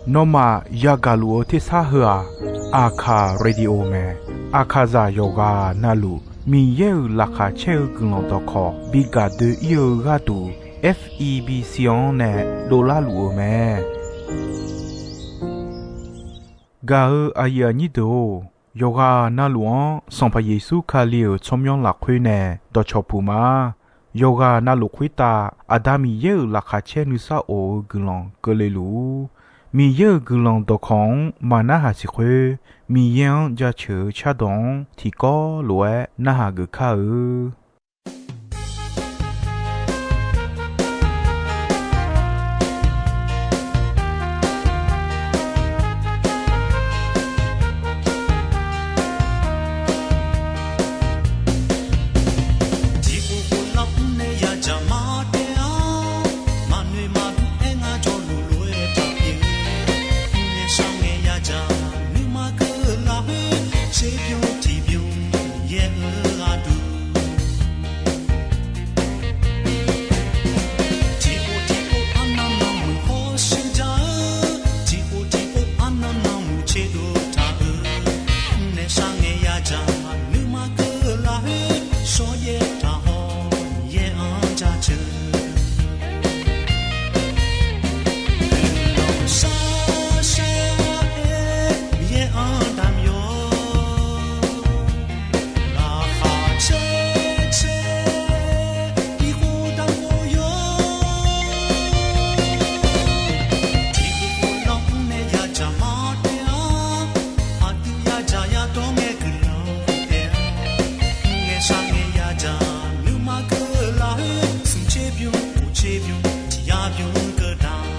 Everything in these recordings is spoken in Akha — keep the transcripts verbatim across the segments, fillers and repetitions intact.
Nawmaf yagaq luf-eu tersar heu-aq, Aqkaq Radio mae. Aqkaqzaq yawqghaq navluf Miqyaer-euq laqkhaq caer-eu guiqlanq dawqkawq bi gaq doe-ir-eu gharduq, F E B C-anr nae dovlar luf-eu mae. Gaq-eu aqyuif aqnyir deuq-or, yawqghaq navluf-anr Sanqpaq Yeqsur Kali-euq tsawrmyanr lafkhoer nae dawqcawq puq ma. Yawqghaq navluf khoertav Aqda Miqyaer-euq laqkhaq caer nuisar of-eu guiqlanq keuvle luf-ur. Miqyaer-euq guiqlanq dawqkawq-anr maqnarhaq siq khoer, Miqyaer-anr jaceuq-eu cardawq-anr tiqkawv lof-aer narhaq geuf kar-eu. Tiqpov pov lar mr nae yadzaq mar taef-a. Maqnoeq maqdur aer ngar jawrluf lof-aer taqpyeuf. Mrnae shar ngae yadzaq nuima keuv lafkhoer, tserbymr tiqbymr yaer-eu gharduq. Tiqpov tiqpov arnan nanmuiq hawsher jar-eu, tiqpov tiqpov arnan nanmuiq tserdov taq-eu. Mrnae shar ngae yadzaq nuima keuv lafkhoer, shawryaer taqhaw yaer-anr jaceuq. Guiqlanq shar shar-aer Miqyaer-anr damq yawq. Laqkhaq caer caer, tiqkhof damq khof yawq. Tiqpov pov lar mr nae yadzaq mar taef-a. Aqdui yadzaq yadawr ngae guiqlanq taef-a. Mrngae shar ngae yadzaq nuima keuv lafkhoer, smq tserbymr kof tserbymr tiq yar bymr keuv damq.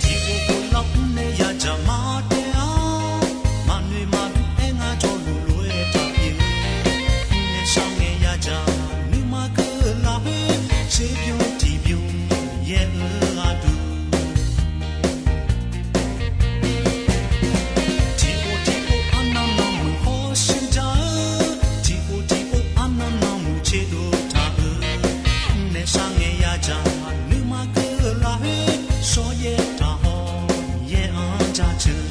Tiqpov pov lar mr nae yadzaq mar taef-a. Maqnoeq maqdur aer ngar jawrluf lof-aer taqpyeuf. Mrnae shar ngae yadzaq nuima keuv lafkhoer, tserbymr tiqbymr yaer-eu gharduq. Tiqpov tiqpov arnan nanmuiq hawsher jar-eu, tiqpov tiqpov arnan nanmuiq tserdov taq-eu. Mrnae shar ngae yadzaq nuima keuv lafkhoer, shawryaer taqhaw yaer-anr jaceuq.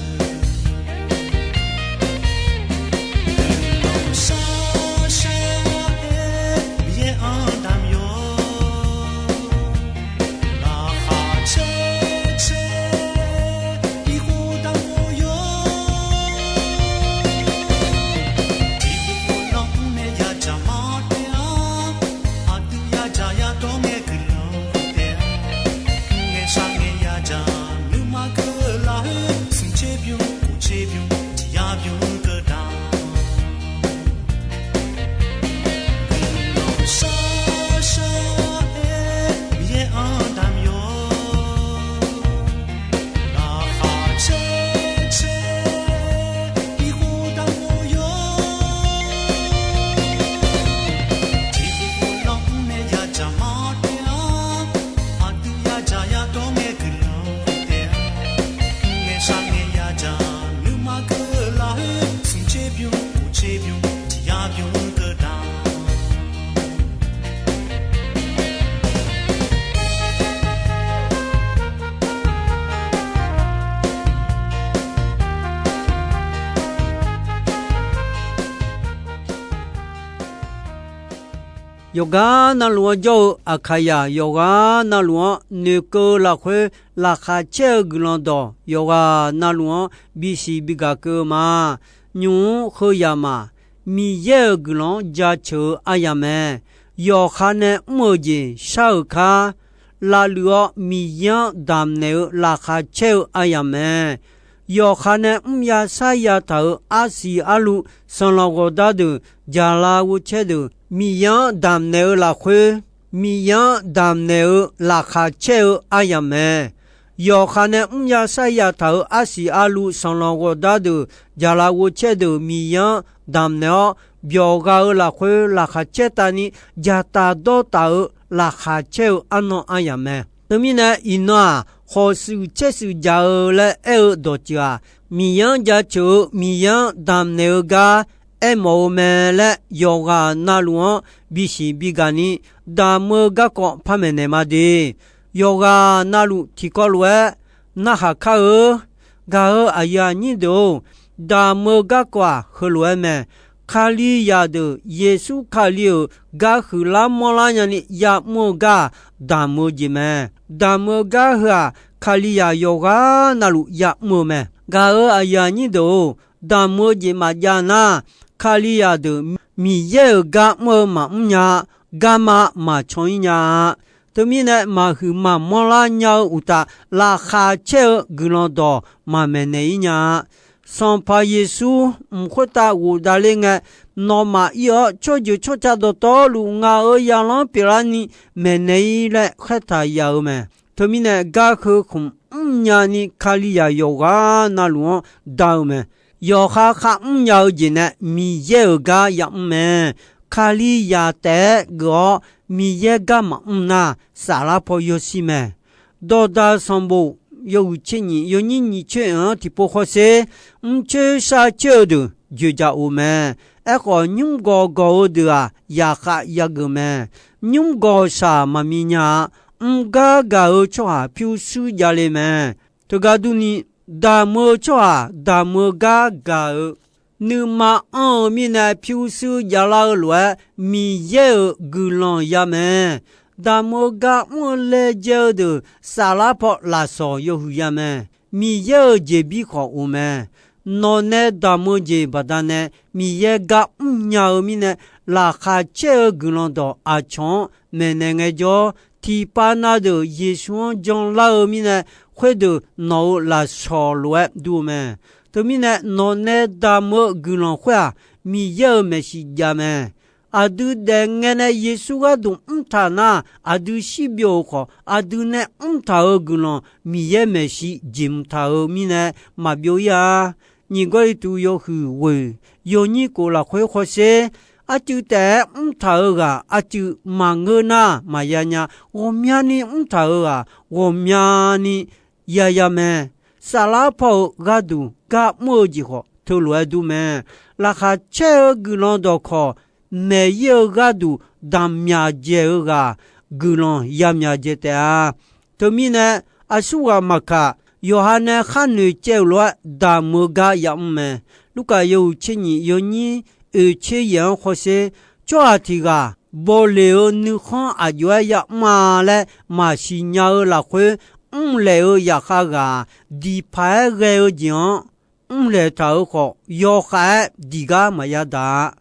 Guiqlanq shar shar-aer Miqyaer-anr damq yawq. Laqkhaq caer caer, tiqkhof damq khof yawq. Tiqpov pov lar mr nae yadzaq mar taef-a. Aqdui yadzaq yadawr ngae guiqlanq taef-a. Mrngae shar ngae yadzaq nuima keuv lafkhoer, smq tserbymr kof tserbymr tiq yar bymr keuv damq. Guiqlanq shar shar-aer Miqyaer-anr damq yawq. Laqkhaq caer caer, tiqkhof damq khof yawq. Tiqpov pov lar mr nae yadzaq mar taef-a. Aqdui yadzaq yadawr ngae guiqlanq taef-a. Mrngae shar ngae yadzaq nuima keuv lafkhoer, smq tserbymr kof tserbymr tiq yar bymr keuv damq. Yawqgar navluf-anr jawr-eu Aqkaqyaq yawqghaq navluf-anr noeqkeuv-eu lafkhoer, laqkhaq caer-eu guiqlanq dawq yawqghaq navluf-anr bisiq bigaq keuv-eu ma. Nymq-mr heu yamaf, Miqyaer-euq guiqlanq-anr jaceuq-eu aryamq mae. Yawqha nae mr-euq jeq shar-euq kar, lavluiv-awr Miqyaer-anr damqnaeq-eu laqkhaq caer-eu aryamq mae. Yawqha nae mrya sarya taq-euq arsiq arluv sanqlanq ghawqdar deuq jaqlav ghovcaer deuq Miqyaer-anr damqnaeq-eu lafkhoer, Miqyaer-anr damqnaeq-eu laqkhaq caer-eu aryamq mae. Yawqha nae mrya sarya taq-euq arsiq arluv sanqlanq ghawqdar deuq jaqlav ghovcaer deuq Miqyaer-anr damqnaeq-awr, byawq gha-eu lafkhoer laqkhaq caer tavni, dzaqtaf dawrtaf-eu laqkhaq caer-eu arnan aryamq mae. Teumirnae iqnan-aq, khawf shuif caer shuif dzaq-eu laer aer-eu dawqtsuif-aq, Miqyaer-anr jaceuq-eu Miqyaer-anr damqnaeq-eu gar aermawf-eu mae laer yawqghaq navluf-anr bisiq bigaq ni damq-eu garkawv par maeqnaeq ma de. Yawqghaq navluf tiqkawv lof-aer narhaq kar-eu gaq-eu aqyuif aqnyir deuq-or, damq-eu garkawv-aq heulof-aer mae. Kalizaq deuq Yeqsur Kali-euq gar huiqlar manrlar nyani ya'mr-eu gar-aq, damq-eu jeq mae. Damq-eu gar heu-aq, Kalizaq yawqghaq navluf ya'mr-eu mae. Gaq-eu aqyuif aqnyir deuq-or, damq-eu jeq maqjav nar, Kalizaq deuq Miqyaer-euq gar mr-eu maqmr nya-a, garma maqcan-ir nya-a. Teumirnae, maqhuiq maqmanr lar nya-eu uqtaf, laqkhaq caer-eu guiqlanq dawq maqmaeqnaeq-ir nya-a. Sanqpaq Yeqsur mq khoertav ghofdav ler ngae, nawmaf ir-awr tsawrjeuq tsawrca dawqtawvluf ngaq-euq zaqlanr pyeuflarni maeqnaeq-ir laer khaertaq ya-eu mae. Teumirnae, gar heu khmq mrnya ni Kalizaq yawqghaq navluf-anr da-eu mae. Yawqha kharmr nya-eu jeq nae Miqyaer-euq gar yamr mae. Kalizaq taef-aer geuf-awr Miqyaer gar maqmr nar, saflar paw yawshir mae. Dawqdaq sanqbof yawhuiq tser nyiq yawnyir nyiq tser oeq-anr tiqpov hawsher, mrcoer sharcoer-eu deuq dzoeqdzaq of mae. Aerkhawf, nymr gawq gawq-eu deuq-aq, yaqkhav yageuf mae. Nymr gawq shaq maqmi nya-a. Mr gar gaq-eu tsawrhaq pyurshuir javle mae. Teugar durni, damq-eu tsawrhaq damq-eu gar gaq-eu, nuima anr-eu mirnae pyurshuir javlar-eu lof-aer Miqyaer-euq guiqlanq ya mae. Damq-eu gar mr-eu laejae-eu deuq saflar paw lafsawq yawhuiq ya mae. Miqyaer-euq jeqbir khawf of mae. Nawqnae damq-eu jeq baqdanae Miqyaer gar mrnya-eu mirnae, laqkhaq caer-eu guiqlanq dawq aqcawq-anr maeqnaeq ngaejawr, tiqpav na deuq Yeqsur-anr janlar-eu mirnae, khoerdeuq nawq-euq lafsawq lof-aer dur-eu mae. Teumirnae, nawqnae damq-eu guiqlanq khoer-aq, Miqyaer-euq maeqshi jav mae. Aqdui daef ngae nae Yeqsur gharduq mrtaq nar, aqdui shirbyov-euq khawf, aqdui nae mrtaq-euq guiqlanq Miqyaer maeqshi jeq mqtaq-euq mirnae maqbyov-ir-a. Nyiq Gawrliqtu yawhuiq ghoeq yawnyir kof lafkhoer hawsher, arcuiv taef-aer mrtaq-euq ghaq arcuiv maqngeur nar maqya nya. Ghawqmyani mrtaq-euq ghaq ghawqmyani yaya mae. Saflar paw-euq gharduq gar mr-eu jeq khawf teulof-aer dur mae. Laqkhaq caer-eu guiqlanq dawqkawq maeq-ir-eu gharduq damq myaq dzaeq-eu ghaq guiqlanq ya myaq dzaeq taef-a. Teumirnae, aqsurghaq maqkaq, yawqha nae khar noeqcaev-euq lof-aer damq-eu gar yamr mae. Lurkaf yawhuiq tser nyiq yawnyir oeq tser yaeq-anr hawsher, tsawrhaq tiq ghaq bawleq-eu nuikhanr aqjox-aer yamr-a laer maqsiq nya-eu lafkhoer, mrlaeq-eu zaqkhav ghaq-aq, diqpaq-aer ghae-eu jeq-anr mrlaeq taq-euq khawf, yawkhav-aer diq gar maqya daq-a.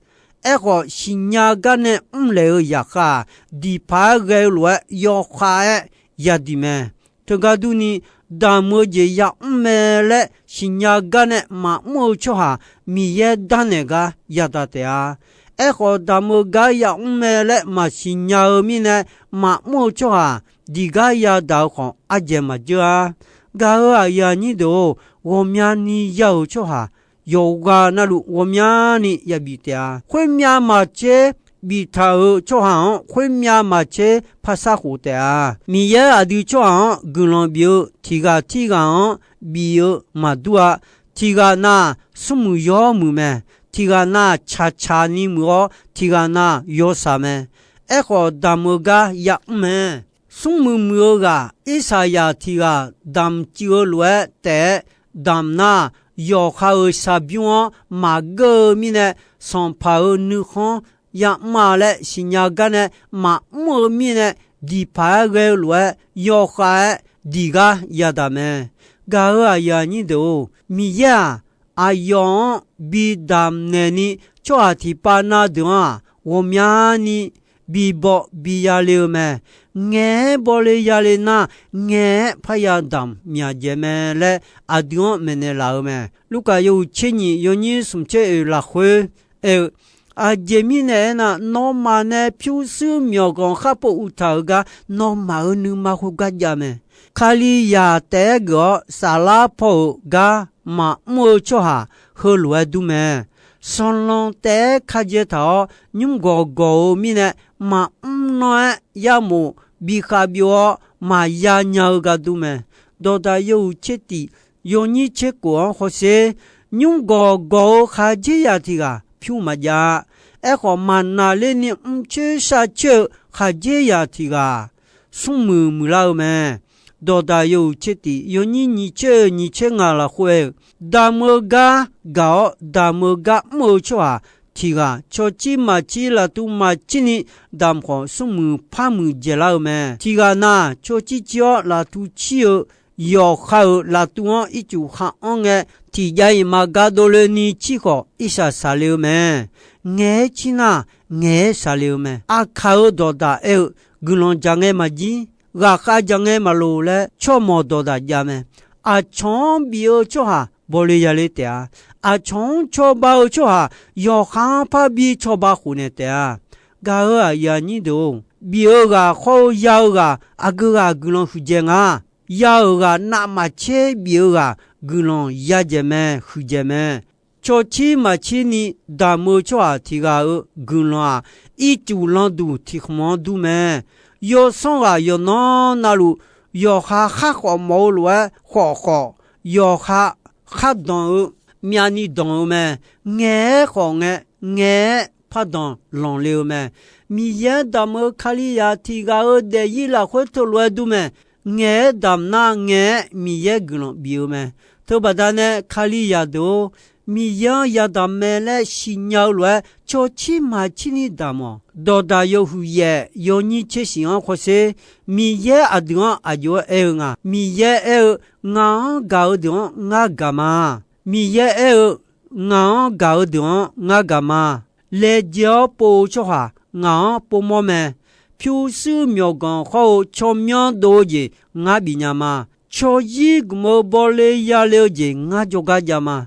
Aerkhawf, siqnya gar nae mrlaeq-eu zaqkhav-aq, diqpaq-aer ghae-eu lof-aer yawkhav-aer yadiq mae. Teugar durni, damq-eu jeq yamr mae laer siqnya gar nae maqmr-eu tsawrhaq Miqyaer darnaeq gar yadaq taef-a. Aerkhawf, damq-eu gar yamr mae laer maqsiq nya-eu mirnae maqmr-eu tsawrhaq diq gar yadaq-eu khawf, ardzaeq maqjeur-a. Gaq-eu aqyuif aqnyir deuq-or, ghawqmyani ya-euq tsawrhaq yawqghaq navluf ghawqmyani yabif taef-a. Khoermyav maqtser biftaq-euq tsawrhaq-anr khoermyav maqtser parsar khof taef-a. Miqyaer aqdui tsawrhaq-anr guiqlanq bif-eu tiq ghaq tirghaq-anr bif-eu maqdur-a. Tiq ghaq na smrmuiq yawmuiq mae. Tiq ghaq na tsaqtsaq ni muiq-awr, tiq ghaq na yawshaq mae. Aerkhawf, damq-eu gar yamr mae. Smrmuiq muiq-eu ghaq, Irsaqyaq tiq ghaq damq cuiv-eu lof-aer taef-aer damq nar, yawqha-euq shaqbymr-anr maqgeur-eu mirnae, sanqpaq-euq nuikhanr yamr-a laer siqnya gar nae maqmr-eu mirnae, diqpaq-aer ghae-eu lof-aer yawkhav-aer diq gar yadaq mae. Gaq-eu aqyuif aqnyir deuq-or, Miqyaer-aq, aqyawf-anr bi damqnaeq ni tsawrhaq tiqpav na deuq-anr-aq, ghawqmyani bi baw bi yale-eu mae. Ngaeq-aer bawle yale nar, ngaeq-aer parya damq myaq dzaeq mae laer aqdui-anr maeqnaeq laf-eu mae. Lurkaf yawhuiq tser nyiq yawnyir smq tser oeq lafkhoer aer-eu, Aqjeq mirnae aernar, nawmaf nae pyurshuir myawqganq kharpov uqtaq-euq gar nawmaf-euq nuima khoergar jav mae. Kalizaq taef-aer geuf-awr saflar paw-euq gar maqmr-eu tsawrhaq heulof-aer dur mae. sanqlanq taef-aer ka dzae taq-awr, nymr gawq gawq-eu mirnae, maqmr nanr-aer yarmof bikhav byov-awr maqya nya-eu gar dur mae. Dawqdaq yawhuiq tser tif yawnyir tser kof-anr hawsher, nymr gawq gawq-eu khaqdzerzaq tiq ghaq pyur maqjav-a. Aerkhawf, maqnaqlerni mrcoer sharcoer-eu khaqdzerzaq tiq ghaq smrmuiq muiqlar-eu mae. Dawqdaq yawhuiq tser tif yawnyir nyiq tser-eu nyiq tser ngaq lafkhoer-eu, damq-eu gar gaq-awr damq-eu gar mr-eu tsawrhaq tiq ghaq, cawcir maqcir laftuv maqcirni damq khawf, smrmuiq par muiq dzaeqlar-eu mae. Tiq ghaq na, cawcir cir-awr laftuv cir-eu yawqha-euq laftuv-anr ircuf khar anr ngae, tiqjav-iq maqga dovle ni cir khawf, irsaq saqle-eu mae. Ngaeq-aer cir nar, ngaeq-aer saqle-eu mae. Aqkaq-euq dawqdaq aer-eu, guiqlanq dzaq ngae maqjir, ghaqkhav dzaq ngae maqloq laer tsawrmawq dawqdaq jav mae. Aqcawq-anr bif-eu tsawrhaq bawle yale taef-a. Aqcawq-anr cawba-eu tsawrhaq yawqha-anr parbi cawba khofnaeq taef-a. Gaq-euq aqyuif aqnyir deuq-or, bif-eu ghaq khawr-eu ya-eu ghaq aqgeu ghaq guiqlanq huiqdzaeq nga. Ya-euq ghaq navmaqtser bif-eu ghaq guiqlanq yadzaeq mae, huiqdzaeq mae. Cawcir maqcir ni damq-eu tsawrhaq tiq ghaq-euq guiqlanq-aq, ircuf landuq tiq khmq-anr dur mae. Yawsanr ghaq yawqnan navluf, yawqha khar khawf mawf-eu lof-aer khawf khawf, yawqha khar danq-eu myavni danq-eu mae. Ngaeq-aer khawf ngae, ngaeq-aer pardanq lanqle-eu mae. Miqyaer-anr damq-eu Kalizaq tiq ghaq-euq daefzir lafkhoer teulof-aer dur mae. Ngaeq-aer damq nar, ngaeq-aer Miqyaer guiqlanq bif-eu mae. Teubaqda nae Kalizaq deuq-or, Miqyaer-anr yadamq mae laer siqnya-eu lof-aer, cawcir maqcir ni damq-awq. Dawqdaq yawhuiq yaef yawnyir tser shif-anr hawsher, Miqyaer aqdui-anr aqjox-aer aer-eu nga. Miqyaer aer-eu, Ngaq-anr gaq-eu deuq-anr ngar gaq ma. Miqyaer aer-eu, Ngaq-anr gaq-eu deuq-anr ngar gaq ma. Laejae-awr pov-eu tsawrhaq ngaq-anr povmawr mae. Pyurshuir myawqganq hawr-eu tsawrmyanr dov-eu jeq ngar bifnya ma. Tsawrzir gmq-eu bawle yale-eu jeq ngar jawrgar jav ma.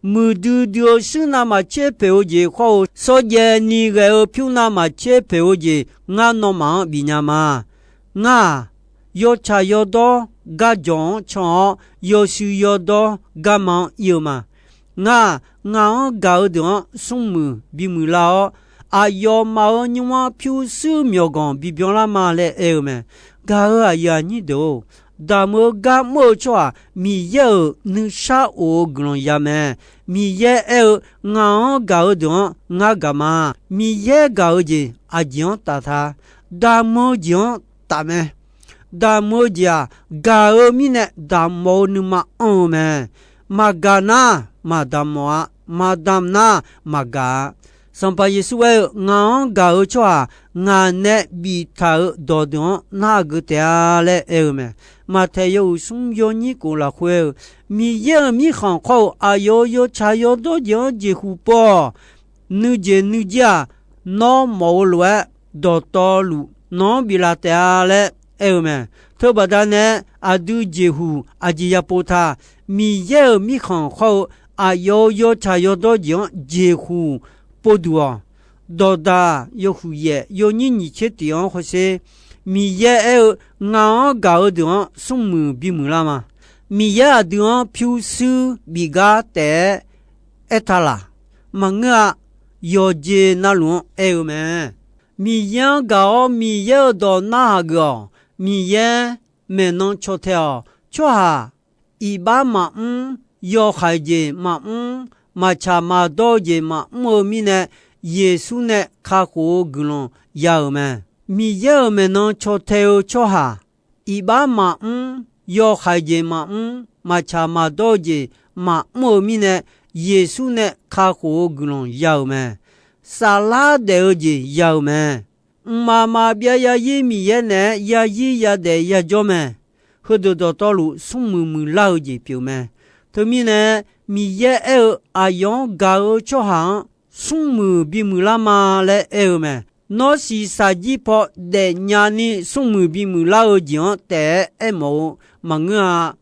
Muiqdui dui-eu shuir navmaqtser poeq-eu jeq hawr-eu, shawrjaev ni ghae-eu pyur navmaqtser poeq-eu jeq ngar nawmaf-anr bifnya ma. Ngar-aq, yawtsaq yawdawr garjawq-anr can-awr, yawshuif yawdawr garma-anr ir-eu ma. Ngar-aq, ngaq-anr gaq-eu deuq-anr smrmuiq bimuiq lar-awr, aqyawfmaf-euq nymr-anr pyurshuir myawqganq bibyan lar ma laer aer-eu mae. Gaq-euq aqyuif aqnyir deuq-or, damq-eu gar mr-eu tsawrhaq Miqyaer-euq nuishar of-eu guiqlanq ya mae. Miqyaer aer-eu, Ngaq-anr gaq-eu deuq-anr ngar gaq ma. Miqyaer gaq-eu jeq aqjeq-anr taf ta. Damq-eu jeq-anr taf mae. Damq-eu jeq-aq, gaq-eu mirnae damq mawf-eu nuima anr-eu mae. Maqgaq nar, maqdamq mawf-a. Maqdamq nar, maqgaq-a. Sanqpaq Yeqsur aer-eu, Ngaq-anr gaq-eu tsawrhaq ngaq nae biftaq-euq dawqdeuq-anr narhaq geuf taef-a laer aer-eu mae. Maqtaeq yawhuiq smr yawnyir kof lafkhoer-eu, Miqyaer-euq mirkhanq khawr-eu aqyawf-euq yawtsaq yawdawr jeq-anr jeqhuq pov-awq. Nuijeq nuijir-aq, nawr mawf-eu lof-aer dawqtawvluf nawq-anr biflaf taef-a laer aer-eu mae. Teubaqda nae aqdui jeqhuq aqjeq yapov ta. Miqyaer-euq mirkhanq khawr-eu aqyawf-euq yawtsaq yawdawr jeq-anr jeqhuq povduq-awq. Dawqdaq yawhuiq yaef yawnyir nyiq tser tiq-anr hawsher, Miqyaer aer-eu, Ngaq-anr gaq-eu deuq-anr smrmuiq bimuiq lar ma. Miqyaer aqdui-anr pyurshuir bif gar taef-aer aertaq laq? Maqngeur-a. Yawqjeq navluf-anr aer-eu mae. Miqyaer-anr gaq-awr Miqyaer-euq dawq narhaq geuf-awq. Miqyaer maeqnan caw tae-awq. Tsawrhaq iqbax maqmr, yawhaiq jeq maqmr, maqtsaq maqdawr-eu jeq maqmr-eu mirnae, Yeqsur nae kakhof-eu guiqlanq ya-euq mae. Miqyaer-euq maeqnan caw tae-eu tsawrhaq iqbax maqmr, yawhaiq jeq maqmr, maqtsaq maqdawr-eu jeq maqmr-eu mirnae, Yeqsur nae kakhof-eu guiqlanq ya-euq mae. Saflar daef-eu jeq ya-euq mae. Mqmaq maqbyav yarzir Miqyaer naeq-aer yarzir yadaef yajawr mae. Heudeuq dawqtawvluf smrmuiq muiqlar-eu jeq pyeuf mae. Teumirnae, Miqyaer aer-eu, aqyawf-anr gaq-eu tsawrhaq-anr smrmuiq bimuiq lar ma laer aer-eu mae. Nawr shiqshaq jir paw daefnya ni smrmuiq bimuiq lar-eu jeq-anr taef-aer aermawf-eu maqngeur-a.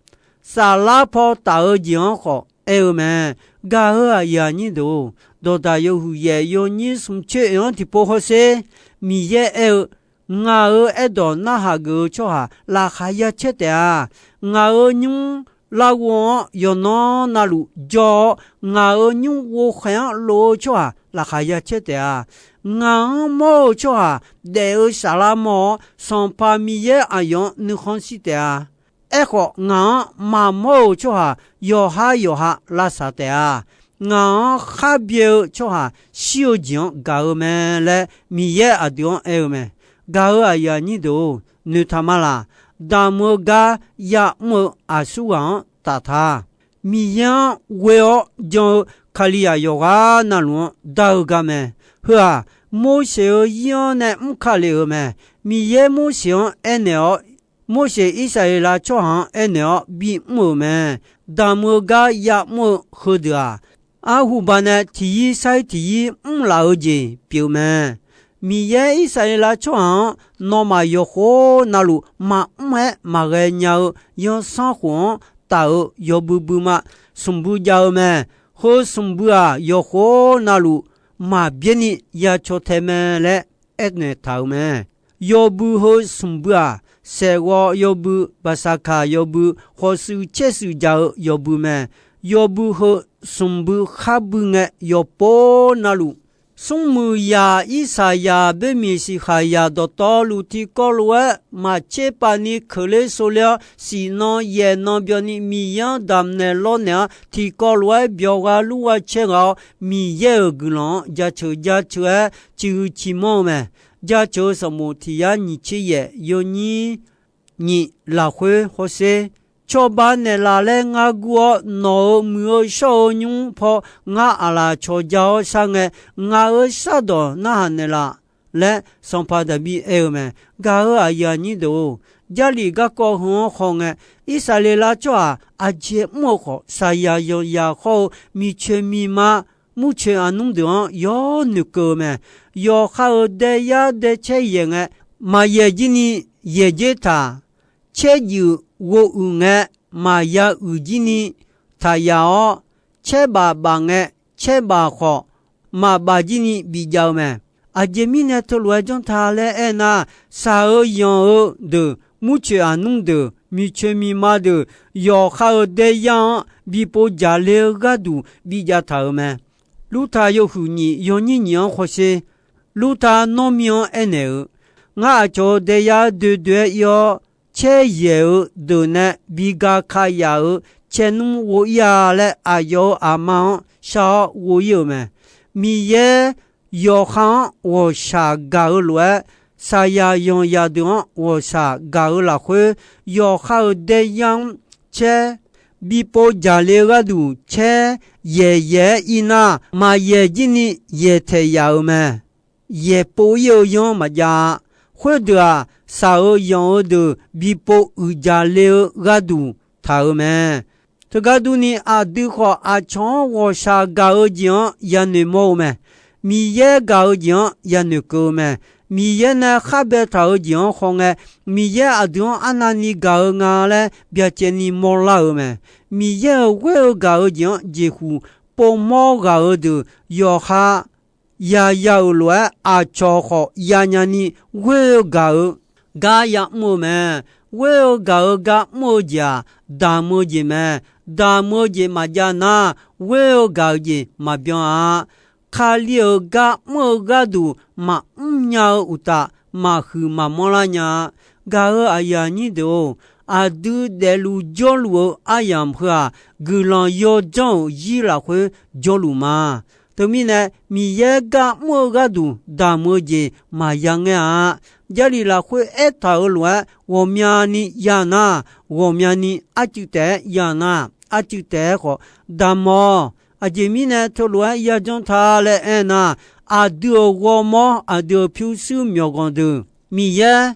Saflar paw taf-eu jeq-anr khawf aer-eu mae. Gaq-euq aqyuif aqnyir deuq-or, dawqdaq yawhuiq yaef yawnyir smq coer oeq-anr tiqpov hawsher, Miqyaer aer-eu, Ngaq-euq aerdawq narhaq geuf-eu tsawrhaq laqkhaq ya caer taef-a. Ngaq-euq nymr larghov-anr yawqnan navluf jawr-awr, ngaq-euq nymr ghovkhaeq-anr lof-eu tsawrhaq laqkhaq ya caer taef-a. Ngaq-anr mawr-eu tsawrhaq daef-eu saflar mawr-awr, Sanqpaq Miqyaer aqyawf-anr nuikhanr shir taef-a. Aerkhawf, ngaq-anr maqmawr-euq tsawrhaq yawqhar yawqha lavsaq taef-a. Ngaq-anr khar byae-eu tsawrhaq shir-eu jeq-anr gaq-eu mae laer Miqyaer aqdui-anr aer-eu mae. Gaq-euq aqyuif aqnyir deuq-or, noeqtaq ma laq. Damq-eu gar ya'mr-eu aqsur ghaq-anr taf ta. Miqyaer-anr ghoe-awr jan-eu Kalizaq yawqghaq navluf-anr dar-eu gar mae. Heu-aq, Morseq-euq ir-anr nae mr ka lef-euq mae. Miqyaer Morseq-anr aernaeq-awr, Morseq Irsaqleqlav tsawrhaq-anr aernaeq-awr bimr-euq mae. Damq-eu gar ya'mr-eu heudeuq-aq, arhuba nae tiqyir sair tiqyir mrlaf-eu jeq pyeuf mae. Miqyaer Irsaqleqlav tsawrhaq-anr nawmaf yawqkhof navluf maqmr-aer maqghae nya-eu zanrsanrkhof-anr taf-euq yawbui buima smq bui jav-eu mae. Heu smq bui-aq, yawqkhof navluf maqbyaer ni ya caw tae mae laer aernaeq taq-euq mae. Yawbui heu smq bui-aq, saeqghawv yawbui, baqsaqkaq yawbui, khawf shuif caer shuif jaq-eu yawbui mae. Yawbui heu smq bui khar bui ngae, yawqpov navluf smrmuiq zaq Irsaqzaq boermiq siqkhaqzaq dawqtawvluf tiqkawv lof-aer maqtser pav ni keuqler sovler-awr, siqnan yaefnan byanni Miqyaer-anr damqnaeq lawrnaeq-awr, tiqkawv lof-aer byawq gha lur gha caer ghaq-awr, Miqyaer-euq guiqlanq-anr jaceuq jaceuq-aer ciqhuiq ciqmanr-eu mae. Jaceuq-eu sanqbof tiq yar nyiq tser yaef yawnyir nyiq lafkhoer hawsher. Cawba naeqlaf laer ngar gur-awr, nawq-euq muiq-eu shawr-eu nymr paw ngar aqlaf cawq ja-awr shar ngae, ngaq-euq shardawq narhaq naeqlaf laer, Sanqpaq Daqbir aer-eu mae. Gaq-euq aqyuif aqnyir deuq-or, Jarlif garkawv heu-anr khawngae, Irsaqleqlav tsawrhaq aqjeq mr-eu khawf, saqyaq yanqyaq khawr-eu miqcoeq miqma, murcoeq aqnmr deuq-anr yawr noeqkeuv-eu mae. Yawqha-euq daeyar daecaer yaeq ngae, maqyaeq jir ni yaeq jer taq. Caer juif ghovuiq ngae, maqya uiq jir ni taq yaf-awr, caer baf baf ngae, caer baf khawf, maqbaf jir ni bijav-eu mae. Aqjeq mirnae teulof-aer janr ta laer aernar, shaq-eu yanq-eu deuq, murcoeq aqnmr deuq, miqcoeq miqma deuq, yawqha-euq daeyar-anr bi pov jaqle-eu gharduq bijav taq-euq mae. Lurta yawhuiq nyiq yawnyir nyiq-anr hawsher. Lurta nawr mir-anr aernaeq-eu, ngar aqcawq-euq daeyar doe doe-aer ir-awr, caer yaeq-eu deuq nae bi ga ka yaf-euq caernmr ghov ir-a laer, aqyawf-euq aqma-anr shar-awr ghov ir-euq mae. Miqyaer yawqha-anr ghawqshaq gaq-eu lof-aer, saqyaq yanqyaq deuq-anr ghawqshaq gaq-eu lafkhoer, yawqha-euq daeyar-anr caer bi pov jaqle-eu gharduq caer yaeq yaeq-aer ir nar, maqyaeq jir ni yaeq taeq yaf-euq mae. Yaeq pov ir-eu yanr maqjav-a. Khoerdeuq-aq, shaq-eu yanq-eu deuq bi pov uiqjaq le-eu gharduq taq-euq mae. Teugar durni, aqdui khawf aqcawq-anr ghawqshaq gaq-eu jeq-anr yanoeq mawr-eu mae. Miqyaer gaq-eu jeq-anr yanoeq keuv-eu mae. Miqyaer nae khar baetaq-eu jeq-anr khawngae, Miqyaer aqdui-anr arnavni gaq-eu nga laer byacaevni mawrlar-euq mae. Miqyaer-euq ghoer-eu gaq-eu jeq-anr jeqhuq povmawr ghaq-eu deuq yawqha yaya-euq lof-aer, aqcawq khawf yanya ni ghoer-eu gaq-eu gar ya'mr-eu mae. Ghoer-eu gaq-eu gar mr-eu jeq-aq, damq-eu jeq mae. Damq-eu jeq maqjav nar, ghoer-eu gaq-eu jeq maqbyan-a. Kali-euq gar mr-eu gharduq maqmr nya-eu uqtaf, maqhuiq maqmanr lar nya-a. Gaq-euq aqyuif aqnyir deuq-or, aqdui daefluf jawrluf-eu aryamq heu-aq, guiqlanq yawdzanr-euq zir lafkhoer jawrluf ma. Teumirnae, Miqyaer gar mr-eu gharduq damq-eu jeq maqya ngaer-a. Jarlif lafkhoer aertaq-euq lof-aer ghawqmyani ya nar, ghawqmyani arcuiv taef-aer ya nar, arcuiv taef-aer khawf damq-awq. Aqjeq mirnae teulof-aer yajanr ta laer aernar, aqdui-euq ghawrmawr, aqdui-euq pyurshuir myawqganq deuq, Miqyaer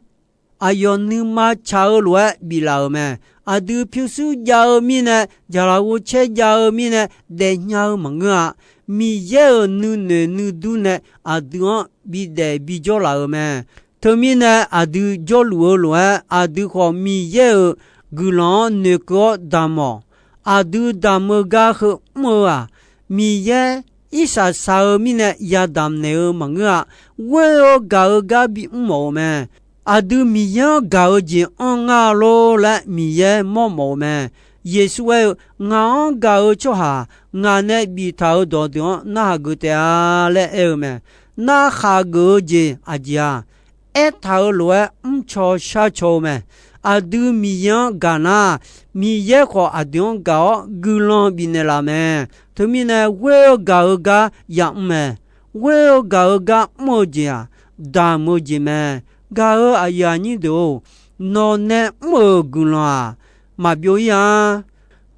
aqyawf nuima tsaq-eu lof-aer biflaf-euq mae. Aqdui pyurshuir jav-eu mirnae, jaqlaf ghovcaer jav-eu mirnae daefnya-eu maqngeur-a. Miqyaer-euq nuinoeq nuidur nae aqdui-anr bidaef bijawr laf-euq mae. Teumirnae, aqdui jawrluf-eu lof-aer, aqdui khawf Miqyaer-euq guiqlanq-anr noeqkeuv-awr damq-awq. Aqdui damq-eu gar heu mr-eu-aq, Miqyaer irshaq shaq-eu mirnae yadamq naeq-eu maqngeur-a. Ghoer-eu gaq-eu gar bimr mawf-eu mae. Aqdui Miqyaer-anr gaq-eu jeq anr ngar lor laer Miqyaer mawrmawf-eu mae. Yeqsur aer-eu, Ngaq-anr gaq-eu tsawrhaq, ngaq nae biftaq-euq dawqdeuq-anr narhaq geuf taef-a laer aer-eu mae. Narhaq geuf-eu jeq aqjeq-aq, aertaq-euq lof-aer mrcaw sharcaw-eu mae. Aqdui Miqyaer-anr gaq nar, Miqyaer khawf aqdui-anr gaq-awr guiqlanq bifnaeq laf mae. Teumirnae ghoer-eu gaq-eu gar yamr mae. Ghoer-eu gaq-eu gar mr-eu jeq-aq, damq-eu jeq mae. Gaq-eu aqyuif aqnyir deuq-or, nawqnae mr-euq guiqlanq-aq, maqbyov-ir-a.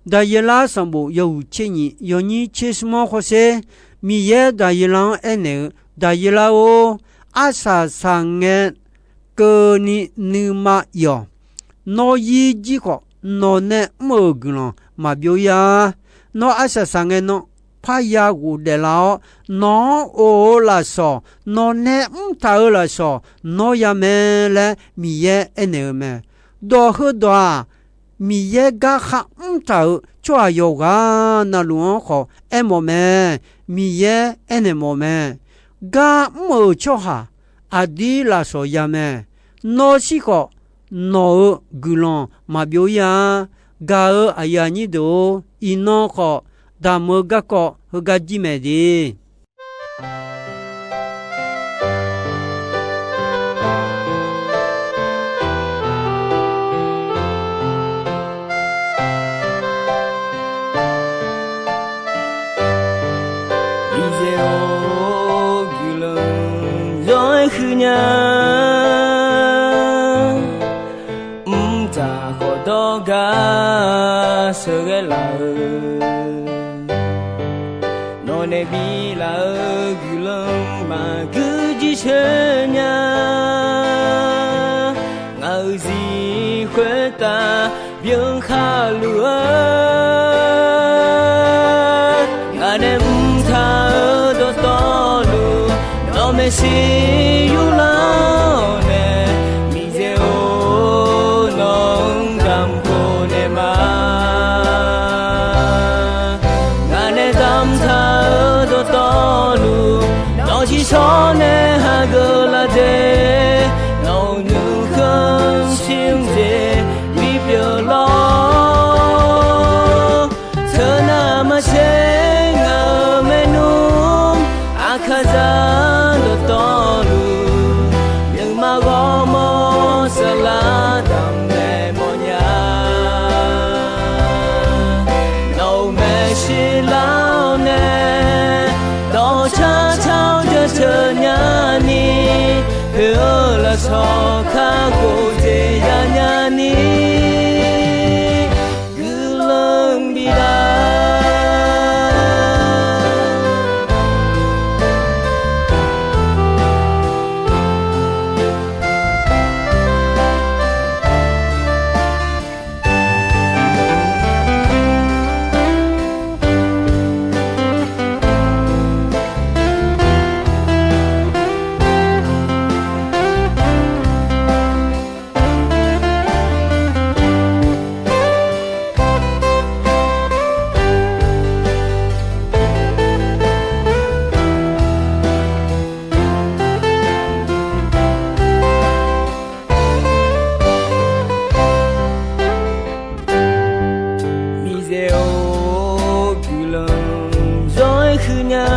Daqyeqlar sanqbof yawhuiq tser nyiq yawnyir tser smr-anr hawsher, Miqyaer Daqyeqlar-anr aernaeq-eu, Daqyeqlar-or, arsaq saqngae keuvni nuima iq-awq. Nawr yir jir khawf, nawqnae mr-euq guiqlanq maqbyov-ir-a. Nawr arsaq saqngae nan parya ghofdaef lar-awr, nawq-anr of-eu lafsawq, nawqnae mrtaq-euq lafsawq nawr ya mae laer Miqyaer aernaeq-eu mae. Dawq heudawq-aq, Miqyaer gar kharmr taq-euq tsawrhaq yawqghaq navluf-anr khawf aermawf mae. Miqyaer aernaeq mawf mae. Gar mr-euq tsawrhaq aqdir lafsawq ya mae. Nawr shir khawf, nawq-euq guiqlanq maqbyov-ir-a. Gaq-eu aqyuif aqnyir deuq-or, iqnan khawf damq-eu garkawv heugar jir mae de. Miqyaer-or, guiqlanq zawr-aer huiqnya. Mrdzaq khawf dawrgar sheuqghae laf-eu, nawqnae biflaf-eu guiqlanq maqgui jir sheuqnya. Ngaq-euq zir khoertav byan khaluf-eu, ngaq nae mrtaq-eu dawqtawvluf, nawq maeqshi yurlar-awr nae, Miqyaer-or, nawq-anr damq khof naeq ma. Ngaq nae damqtaq-eu dawqtawvluf, nawq tiqshawr nae hageuf laf de. Nawq-euq nuikhanr shir-anr jeq bipyeuf lawr. Teunav maqtser ngaq-euq maernmr, aqkaqzaq dawqtawvluf, nuima ghawrmawr saflar damq naeq mawfnya. Nawq-euq maeqshi lar-awr nae, dawqcar car-awr jaceuq nyani, poeq-eu lafsawq kakhof jeq yanya ni, guiqlanq bidaq. Miqyaer-or, guiqlanq zawr-aer huiqnya.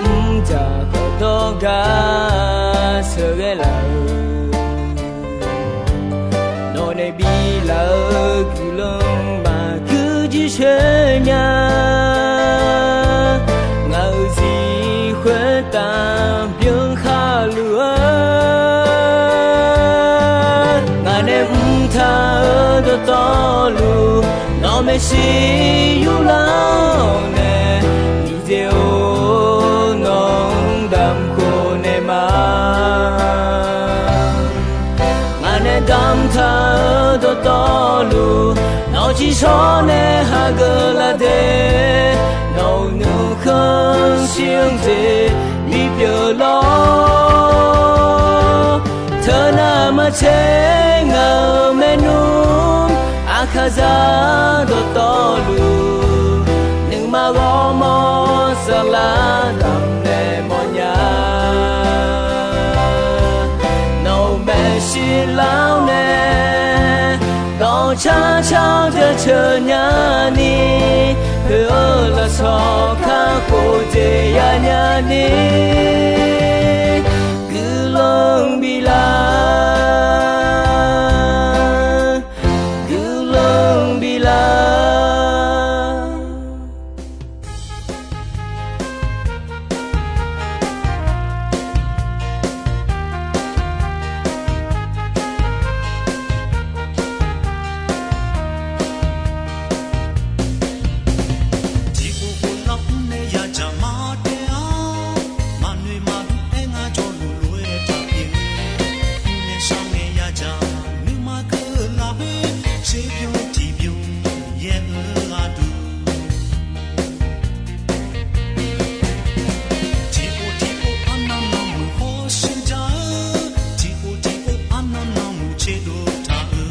Mrdzaq khawf dawrgar sheuqghae laf-eu, nawq nae biflaf-eu guiqlanq maqgui jir sheuqnya. Ngaq-euq zir khoertav byan khaluf-eu, ngaq nae mrtaq-eu dawqtawvluf, nawq maeqshi yurlar-awr nae, Miqyaer-or, nawq-anr damq khof naeq ma. Ngaq nae damqtaq-eu dawqtawvluf, nawq tiqshawr nae hageuf laf de. Nawq-euq nuikhanr shir-anr jeq bipyeuf lawr. Teunav maqtser ngaq-euq maernmr, aqkaqzaq dawqtawvluf, nuima ghawrmawr saflar damq naeq mawfnya. Nawq-euq maeqshi lar-awr nae, Shar shar jaceuq nyani, heu-eu lafsawq kakhof dzaeq ya nyani, guiqlanq bif lar, guiqlanq bif lar. Tiqpov pov lar mr nae yadzaq mar taef-a. Maqnoeq maqdur aer ngar jawrluf lof-aer taqpyeuf. Mrnae shar ngae yadzaq nuima keuv lafkhoer, tserbymr tiqbymr yaer-eu gharduq. Tiqpov tiqpov arnan nanmuiq hawshuir jar-eu, tiqpov tiqpov arnan nanmuiq tserdov taq-eu.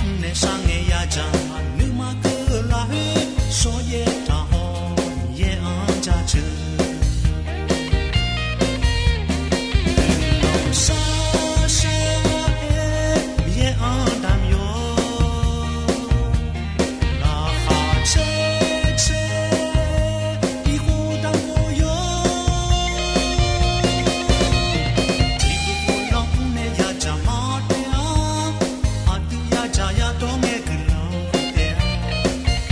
Mrnae shar ngae yadzaq nuima keuv lafkhoer, shawryaer taqhaw Miqyaer-anr jaceuq. Guiqlanq shar shar-aer Miqyaer-anr damq yawq. Laqkhaq caer caer-aer irkhof damq khof yawq. Tiqpov pov lar mr nae yadzaq mar taef-a. Aqdui yadzaq yadawr ngae guiqlanq taef-a.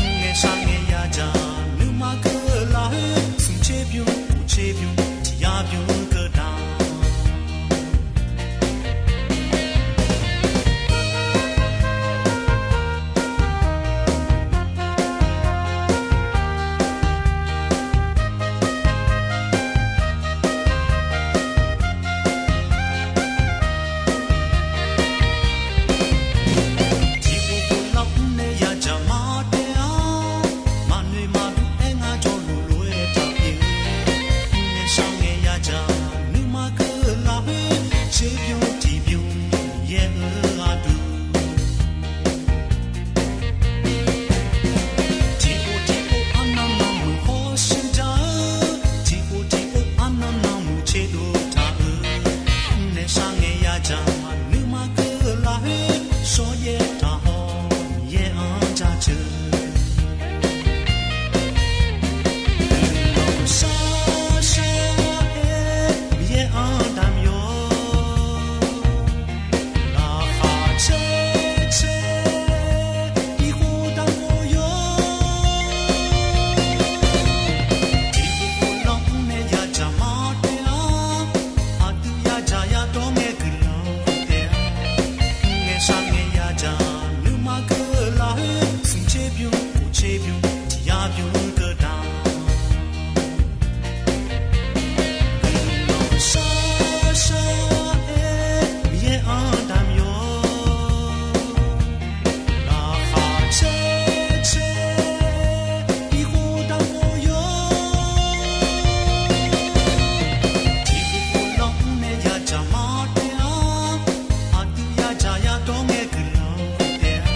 Mrnae shar ngae yadzaq nuima keuv lafkhoer, smq tserbymr uq tserbymr tiq yar bymr keuv damq. Tiqpov pov lar mr nae yadzaq mar taef-a. Maqnoeq maqdur aer ngar jawrluf lof-aer taqpyeuf. Mrnae shar ngae yadzaq nuima keuv lafkhoer, tserbymr tiqbymr yaer-eu gharduq. Tiqpov tiqpov arnan nanmuiq hawshuir jar-eu, tiqpov tiqpov arnan nanmuiq tserdov taq-eu. Mrnae shar ngae yadzaq nuima keuv lafkhoer, shawryaer taqhaw Miqyaer-anr jaceuq. Guiqlanq shar shar-aer Miqyaer-anr damq yawq. Laqkhaq caer caer irkhof damq khof yawq. Tiqpov pov lar mr nae yadzaq mar taef-a. Aqdui yadzaq yadawr ngae guiqlanq taef-a. Mrnae shar ngae yadzaq nuima keuv lafkhoer, smq tserbymr uq tserbymr tiq yar bymr keuv damq. Guiqlanq shar shar-aer Miqyaer-anr damq yawq. Laqkhaq caer caer irkhof damq khof yawq. Tiqpov pov lar mr nae yadzaq mar taef-a. Aqdui yadzaq yadawr ngae guiqlanq taef-a.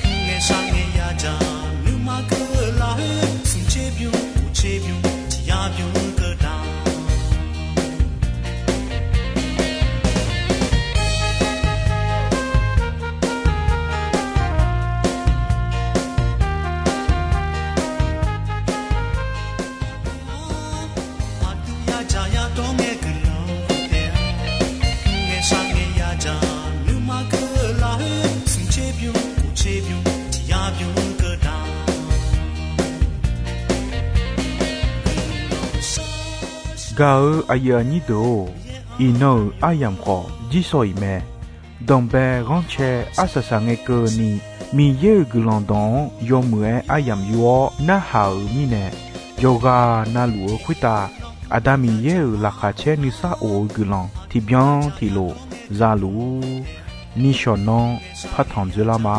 Mrnae shar ngae yadzaq nuima keuv lafkhoer, smq tserbymr uq tserbymr tiq yar bymr keuv damq. Aqdui yadzaq yadawr ngae guiqlanq taef-a. Mrnae shar ngae yadzaq nuima keuv lafkhoer, smq tserbymr uq tserbymr tiq yar bymr keuv damq. Gaq-eu aqyuif aqnyir deuq-or, iqnan-euq aryamq khawf jirsawq iq mae. Danqbae ghanrcae arsaq saq ngae keuvni, Miqyaer-euq guiqlanq dawq-anr yawmuiq-aer aryamq yur-awr narhaq-euq mirnae, yawqghaq navluf-eu khoertav Aqda Miqyaer-euq laqkhaq caer nuisar of-eu guiqlanq tiqbyan tiqlof za luf-ur. Nishawq nanr partanq dzoerlar ma.